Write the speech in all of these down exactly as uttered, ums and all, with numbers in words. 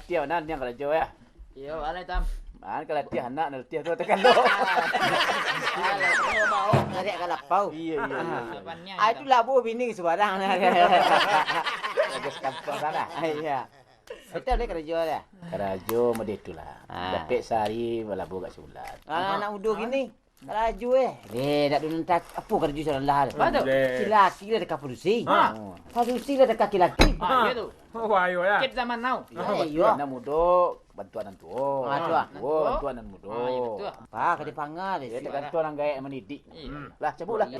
Tiap nan yang karajo, ya. Iyo, alai, Tam. Man, kalau tiap anak, nanti tiap tu tekan lo. Alah, kau mau. Tarik ka lapau. Iya, iya, iya. Ah. Lapan niang, Ah, Tam. Itulah bu bini sembarang. Bagus kampung sana. Ah, iya. Betul deh karajo deh. Karajo model itulah. Ah. Dapek sehari, balabo agak sebulan. Ah, anak muda gini. Karajo, eh. Eh, dak dulu entah apo karajo salah lah. Apo tu? Laki lah deka padusi. Ha. Padusi lah deka laki-laki. Ha, iyo tu. Oh, ayo lah. Kek zaman now. Iyo, iyo. Anak mudo bantuan nan tuo. Ah, tu ah. Tuo bantuan nan mudo. Ah, iyo, betul. Apa ka dipanggil? Ya, tergantung orang gaek mandidik. Iyo. Lah, cabut lah. Iyo.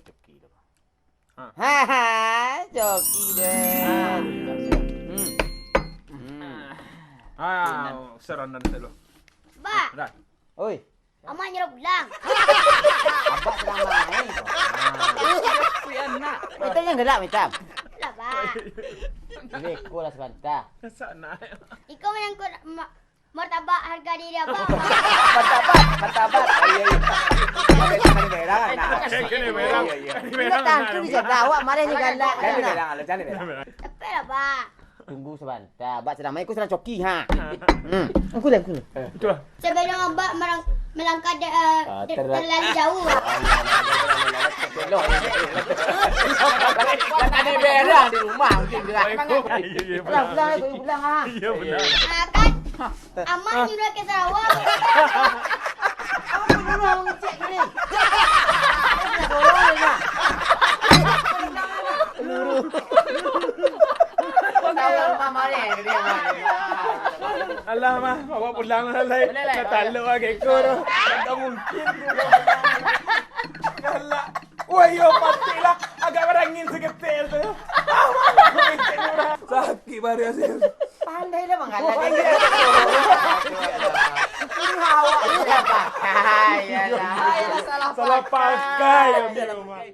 Coki tu. Ha. Haha, coki deh. Ah. Hmm. Hmm. Ah, serangan dulu. Ba. Dah. Oi. Amak nyuruh pulang. Abak sedang main. Itu yang gelak, Mitam. Lah, Ba. Ini, ko lah sabanta. Iko manyangkut ma-, martabak harga diri abang. Martabak, martabak. Iyo, iyo. Kena merah, nah. Kena merah. Iyo, iyo. Kena merah, nah. Tantu dijadi awak, marah ni galak. Jangan merah, jangan merah. Capek lah, Ba. Tunggu sabanta. Abak sadang main, ko sadang coki, ha. Hmm. Angku lah, angku lah. Sabalum abak marang-, malangkah de-, eh, Ah, de-, terla-, terlalu jauh. Kan ada berang di rumah, mungkin gerak. Iyo, iyo, pulang, pulang, pulang, ah. Iyo, benar. Ah, kan? Amak nyuruh ke Sarawak. Amak nyuruh abang ngecek gini. Tolong, ya. Alah, mah, awak pulang lah, lai. Boleh, lai. Dah taluk lah, keko tu. Tak mungkin. Galak. Wah, iyo, patik lah. Agak barangin saketek tu. Sakik baru hasil. Pandai lah manggalak. Ini awak ni lah pakai. Salah pakai. Salah pakai, kami rumah.